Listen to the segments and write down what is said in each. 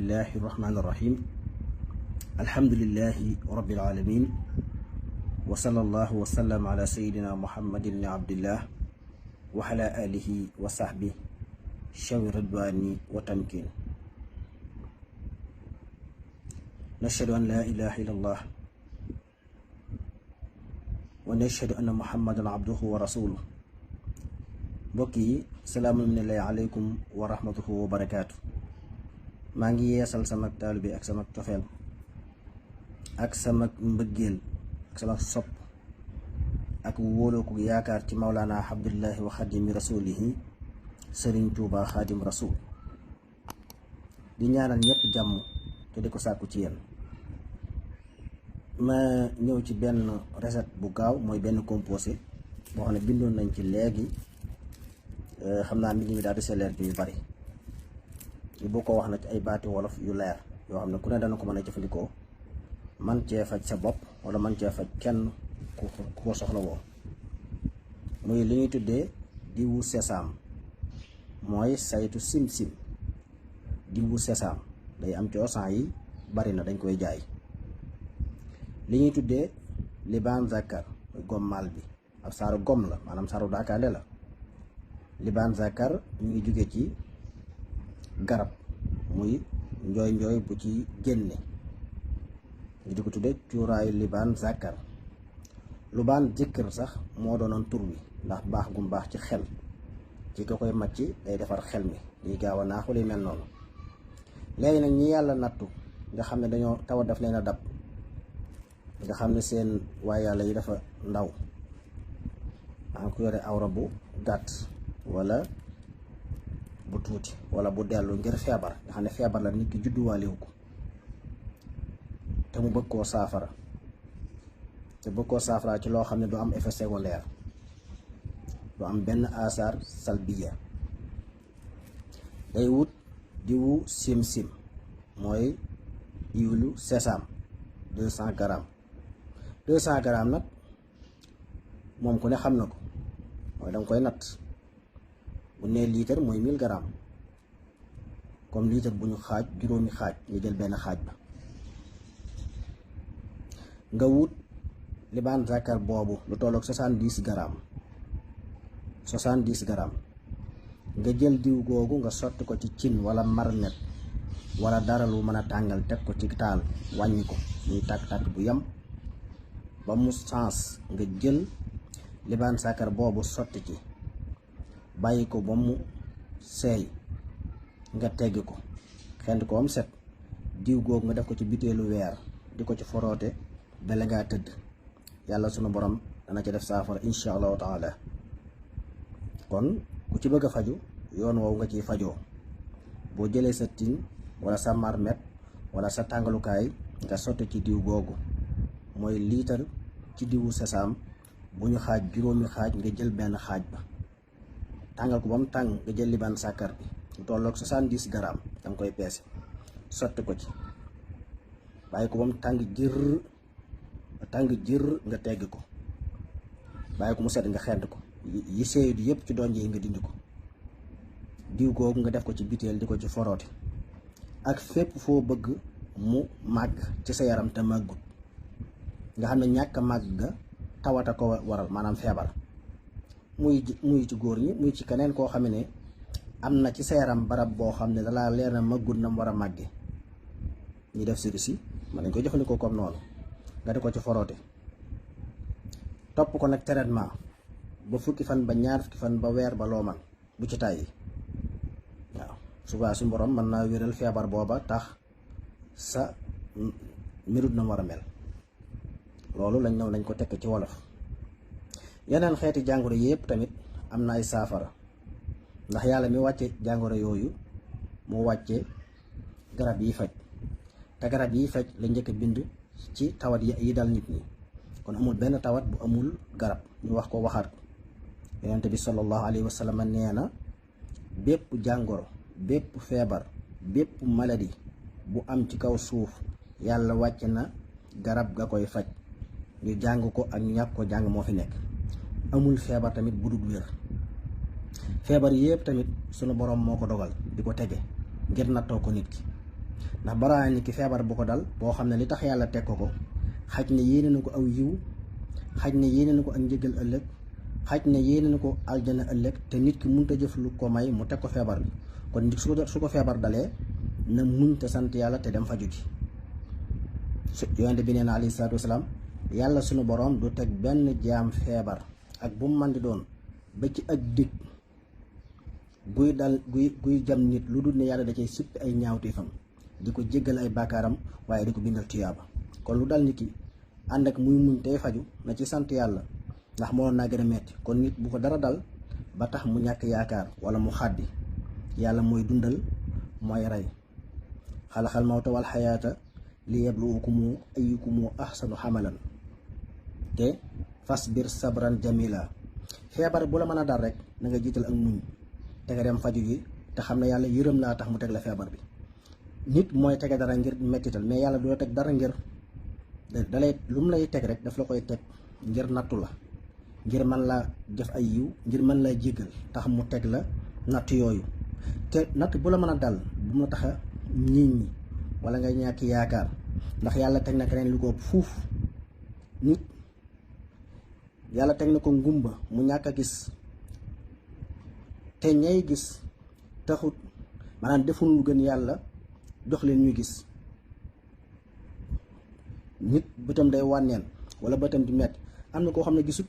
bismillahi irrahmani irrahim alhamdulilahi rabbil alamin wa sallallahu wa sallam ala sayidina muhammadin ibni abdillah wa ala alihi wa sahbi shawi ridwani wa tamkin. nashhadu an la ilaha illallah wa nashhadu anna muhammadan abduhu wa rasuluh. mbokk yi salaamu aleykum wa rahmatuhu wa barakaatu. maa ngi yeesal sama taalibe ak sama cofeel ak sama mbëggeel ak sama sopp ak wóolooku yaakaar ci mawlaana abdullahi wa xadimi rasulihi sëriñ tuuba xaadim rasul. di ñaanal ñépp jàmm te di ko sàkku ci yéen. ma ñëw ci benn recette bu gaaw, mooy benn composé boo xam ne bindoon nañ ci léegi. xam naa mbind mi daal di leer bi yu bari ñu boo ko wax na ci ay baati wolof yu leer yoo xam ne ku ne dana ko mën a jëfandikoo man cee faj sa bopp wala man cee faj kenn ku ko soxla woo. muy li ñuy tuddee diwu sesam, mooy saytu sim-sim. diwu sesam day am ci osan yi bari na, dañ koy jaay. li ñuy tuddee libaan zakar muy gommal bi ab saaru gom la, maanaam saaru daakaande la. libaan zakar ñu ngi jóge ci garab, muy njooy bu ci génne ñu di ko tudde cuuraayu libaan zakar. lubaan jëkkër sax moo doonoon tur wi, ndax baax gum baax ci xel, ci ko koy macc day defar xel mi, liy gaaw a naaxu li mel noonu. léegi nag ñi yàlla nattu nga xam ne dañoo taw daf leen a dab, nga xam ne seen waay yàlla yi dafa ndaw, maanaam ku yore awra bu gàtt wala bu tuuti wala bu dellu ngir feebar, nga xam ne feebar la nit ki judduwaalewu ko te mu bëgg koo saafara, te bëgg koo saafara ci loo xam ne du am effet secondaire, du am benn asaar salbiya. day wut diwu sim-sim, mooy diwlu sesam 200 grammes. 200 grammes nag moom ku ne xam na ko, mooy danga koy natt. bu nee litre mooy 1000 grammes, comme litre bu ñu xaaj juróomi xaaj, nga jël benn xaaj ba. nga wut libaan zakar boobu lu tolloog 70 grammes. 70 grammes nga jël diw googu nga sotti ko ci cin wala marnet wala dara lu mën a tàngal, teg ko ci taal, wàññi ko muy tàkk-tàkk bu yem ba mu sens. nga jël libaan zakar boobu sotti ci, bàyyi ko ba mu seey, nga teggi ko xend ko am set. diw googu nga def ko ci biteelu weer, di ko ci foroote bala ngaa tëdd. yàlla sunu borom dana ci def saafara insha allahu taala. kon ku ci bëgg a faju yoon woowu nga ciy fajoo. boo jëlee sa tin wala sa marmet wala sa tàngalukaay, nga sotti ci diw googu, mooy liitar ci diwu sesam bu ñu xaaj juróomi xaaj, nga jël benn xaaj ba tàngal ko ba mu tàng. nga jël libaan sàkkar bi lu tolloog 70 grammes, da nga koy peese sotti ko ci, bàyyi ko ba mu tàng jër nga tegg ko, bàyyi ko mu sedd nga xent ko. yi seeyut yëpp ci donj yi nga dindi ko. diw googu nga def ko ci biteel, di ko ci foroote ak fépp foo bëgg mu màgg ci sa yaram te màggut, nga xam ne ñàkk màgg ga tawata ko waral, maanaam feebar. muy ci góor ñi, muy ci keneen koo xam ne am na ci sa yaram barab boo xam ne dalaa leer na màggut na mu war a màgge. ñu def si mën nañ ko jëfandikoo comme noonu, nga di ko ci foroote. topp ko nag traitement ba fukki fan ba ñaar fukki fan ba weer ba loo man, bu ci tàyyi. waaw subaa suñu borom mën naa wéral feebar booba, tax sa mirut na mu war a mel. loolu lañ nañ ko tekk ci wolof. yeneen xeeti jàngoro yëpp tamit am na ay saafara, ndax yàlla mi wàcce jàngoro yooyu mu wàcce garab yi faj, te garab yi faj la njëkk a bind ci tawat yi dal nit ñi. kon amul benn tawat bu amul garab. ñu wax ko waxaat ko. yonent bi sallallahu alayhi wa sallam nee na bépp jàngoro, bépp feebar, bépp maladie bu am ci kaw suuf, yàlla wàcce na garab ga koy faj. ñu jàng ko ak ñàkk ko jàng moo fi nekk. amul feebar tamit bu dul wér. feebar yépp tamit sunu borom moo ko dogal di ko tege ngir nattoo ko nit ki. ndax baraana ni ki feebar bu ko dal boo xam ne li tax yàlla teg ko xaj na yéene na ko aw yiw, xaj na yéene na ko ak njëgal ëllëg, xaj na yéene na ko aljana ëllëg, te nit ki mënut a jëf lu ko may mu teg ko feebar bi. kon nit su ko feebar dalee na muñ te sant yàlla te dem faju ji. yonent bi nee na alayhi salaatu wasalaam yàlla sunu boroom du teg benn jaam feebar ak bu mu mën di doon ba ci ak dig guy jam nit lu dul ne yàlla da cay sippi ay ñaawteefam di ko jéggal ay bàkkaaram waaye di ko bindal tuyaaba. kon lu dal nit ki ànd ak muy muñ tey faju na ci sant yàlla ndax mënoon naa gën a metti. kon nit bu ko dara dal ba tax mu ñàkk yaakaar wala mu xàddi, yàlla mooy dundal mooy rey. xalaxal mawta wal xayaata li yabluukumu ayyukumu ahsanu xamalan te fasbir sabran jamila. feebar bu la mën a dal rek na nga jiital ak muñ te nga dem faju ji te xam ne yàlla yërëm laa tax mu teg la feebar bi. nit mooy tege dara ngir mettital, mais yàlla du la teg dara ngir dalay lu mu lay teg rek daf la koy teg ngir nattu la, ngir mën laa def ay yiw, ngir mën laa jéggal tax mu teg la natt yooyu. te natt bu la mën a dal bu mu la tax a ñi wala nga ñàkk yaakaar, ndax yàlla teg na keneen lu ko fuuf. nit yàlla teg na ko ngumba mu ñàkk a gis, te ñay gis taxut maanaam deful lu gën yàlla jox leen ñuy gis. nit bëtam day wànneen wala bëtam di metti, am na koo xam ne gisut,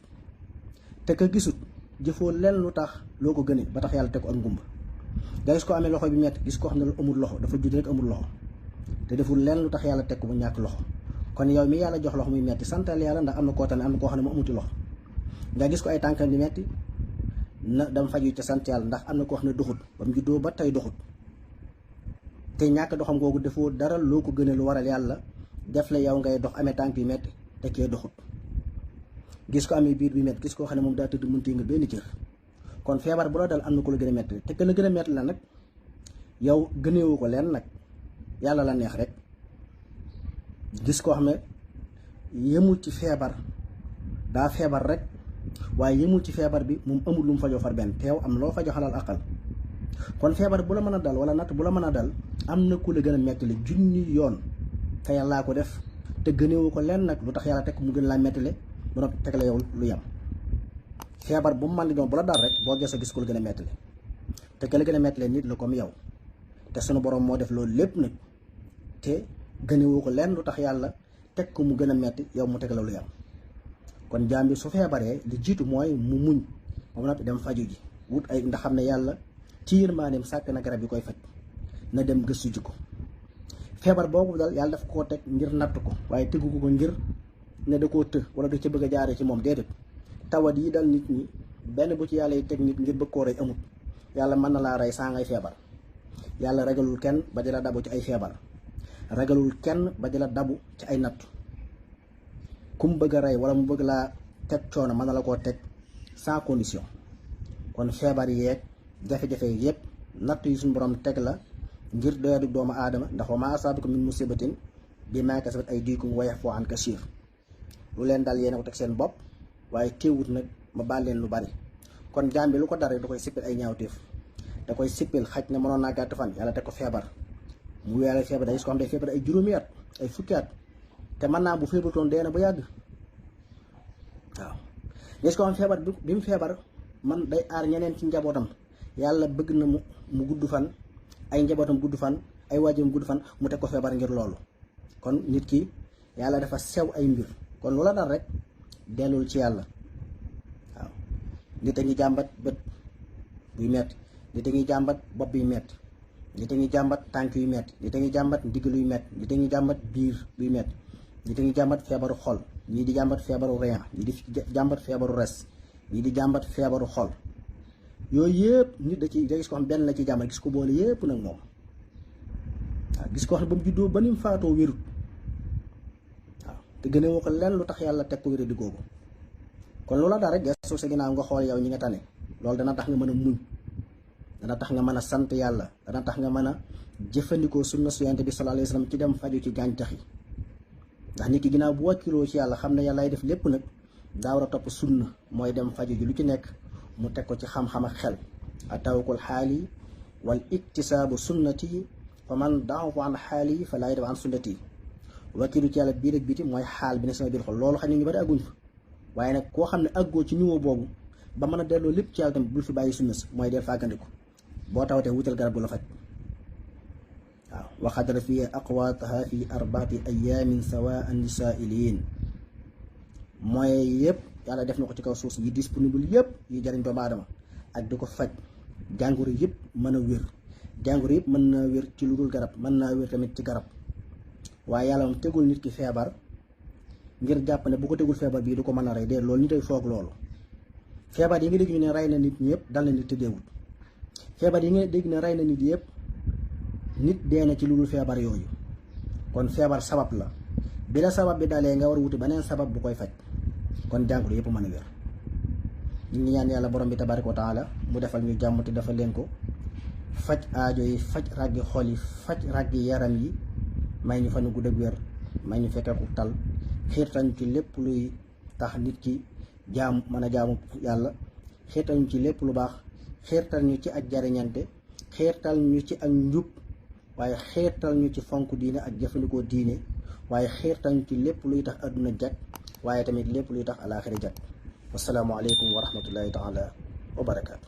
te ka gisut jëfoo leen lu tax loo ko gënee ba tax yàlla teg ko ak ngumba. nga gis ko amee loxo bi metti, gis koo xam ne amul loxo, dafa judd rek amul loxo te deful leen lu tax yàlla teg ko bu ñàkk loxo. kon yow mi yàlla jox loxo muy metti santal yàlla, ndax am na koo tane am na koo xam ne mu amuti loxo. nga gis ko ay tànkam di metti na dama faju ca sant yàlla, ndax am na koo xam ne doxut ba mu juddoo ba tey doxut, te ñàkk doxam googu defoo dara loo ko gënee lu waral yàlla def la yow ngay dox amee tànk yu metti te kee doxut. gis ko amee biir bi metti, gis koo xam ne moom daa tëdd mënti nga benn cër. kon feebar bu la dal am na ko la gën a metti, te la gën a metti la nag yow gëneewu ko leen nag, yàlla la neex rek. gis koo xam ne yemul ci feebar, daa feebar rek waaye yemul ci feebar bi moom amul lu mu fajoo far benn, teew am loo fajoo xalal aqal. kon feebar bu la mën a dal wala natt bu la mën a dal am na ku la gën a mettile junni yoon te yàllaa ko def, te gëneewu ko leen nag lu tax yàlla teg mu gën laa mettile ba noppi teg la yow lu yem. feebar bu mu mën di doon bu la dal rek boo gesoo gis ko la gën a mettile, te ka la gën a mettile nit la comme yow, te sunu borom moo def loolu lépp nag te gënewu ko leen lu tax yàlla teg ko mu gën a metti yow mu teg la lu yem. kon jaam bi su feebaree li jiitu mooy mu muñ moom noppi dem faju ji wut ay, ndax xam ne yàlla ci yërmandeem sàkk na garab yi koy faj, na dem gëstu ji ko. feebar boobu dal yàlla daf koo teg ngir natt ko waaye tegu ko ngir ne da koo të wala da ca bëgg a jaaree ci moom, déedéet. tawat yi dal nit ñi benn bu ci yàlla yi teg nit ngir bëgg koo rey amut. yàlla mën na laa rey saa ngay feebar. yàlla ragalul kenn ba di la dabu ci ay feebar, ragalul kenn ba di la dabu ci ay natt. ku mu bëgg a rey wala mu bëgg laa teg coono mën na la koo teg sans condition. kon feebar yeeg jafe-jafe yëpp natt yi suñu borom teg la ngir doyadu doomu aadama, ndax wa maa asaabakum min musibatin bimaa kasabat aydiikum wa ya'fuu an kasiir. lu leen dal yéen a ko teg seen bopp waaye teewut nag ma baal leen lu bari. kon jaam bi lu ko dara da koy sippil ay ñaawteef, da koy sippil xaj na mënoon naa gàtt fan yàlla teg ko feebar mu weeree feebar day gis ko xam day feebar ay juróomi at ay fukki at te mën naa bu feebartoon dee na bu yàgg. waaw gis ko xam feebar bi mu feebar man day aar ñeneen ci njabootam, yàlla bëgg na mu gudd fan, ay njabootam gudd fan, ay waajuram gudd fan, mu teg ko feebar ngir loolu. kon nit ki yàlla dafa sew ay mbir, kon lu la dal rek dellul ci yàlla. waaw nit a ngi jàmbat bët buy metti, nit a ngi jàmbat bopp buy metti, nit a ngi jàmbat tànk yu metti, nit a ngi jàmbat ndigg luy metti, nit a ngi jàmbat biir buy metti, nit a ngi jàmbat feebaru xol, ñii di jàmbat feebaru rein, ñii di jàmbat feebaru res, ñii di jàmbat feebaru xol. yooyu yëpp nit da gis ko xam benn la ci jàmbat, gis ko boole yëpp nag moom. waaw gis ko xam ne ba mu juddoo ba ni mu faatoo wérut. waaw te gën a woo ko lenn lu tax yàlla teg ko wéra di googu. kon loola daal rek gestu sa ginnaaw nga xool yow ñi nga tane, loolu dana tax nga mën a muñ, dana tax nga mën a sant yàlla, dana tax nga mën a jëfandikoo sunna su Yonent bi sallallahu alayhi wa sallam ci dem faju ci gàncax yi. ndax nit ki ginnaaw bu wàkkiloo ci yàlla xam ne yàllaay def lépp nag daa war a topp sunna, mooy dem faju ji lu ci nekk mu teg ko ci xam-xam ak xel. a tawakkul xaali wal iktisaabu sunnati fa man da'ahu an xaali fa laa yad'u an sunnati wakiilu ci yàlla biir ak biti mooy xaal bi ne sama biir xol loolu xam ne ñu bari àgguñ fa waaye nag koo xam ne àggoo ci niveau boobu ba mën a delloo lépp ci yàlla tamit bul fi bàyyi sunna si mooy del fàggandiku boo tawatee wutal garab gu la faj waaw waxadara fi aqwaataha fi arbaati ayaamin sawaan lisaa'iliin mooy yëpp yàlla def na ko ci kaw suuf yi disponible yëpp yi jariñ doomu aadama ak di ko faj jàngoro yëpp mën a wér jàngoro yëpp mën na wér ci lu dul garab mën naa wér tamit ci garab waaye yàlla moom tegul nit ki feebar ngir jàpp ne bu ko tegul feebar bii du ko mën a rey de loolu nit ay foog loolu feebar yi nga dégg ñu ne rey na nit ñi yëpp dal na nit tëddeewul feebar yi nga dégg ne rey na nit yëpp nit dee na ci lu dul feebar yooyu kon feebar sabab la bi la sabab bi dalee nga war a wuti beneen sabab bu koy faj kon jàngoro yëpp mën a wér ñu ngi ñaan yàlla borom bi tabaaraka wa taala mu defal ñu jàmm te defal leen ko faj aajo yi faj ràggi xol yi faj ràggi yaram yi may ñu fan gudd ak wér may ñu fekkeeku tal xiirtal ñu ci lépp luy tax nit ki jaam mën a jaamu yàlla xiirtal ñu ci lépp lu baax xiirtal ñu ci ak jariñante xiirtal ñu ci ak njub waaye xiirtal ñu ci fonk diine ak jëfandikoo diine waaye xiirtal ñu ci lépp luy tax adduna jag waaye tamit lépp luy tax alaaxira jag wasalaamu aleykum wa rahmatullahi taala wa barakaatu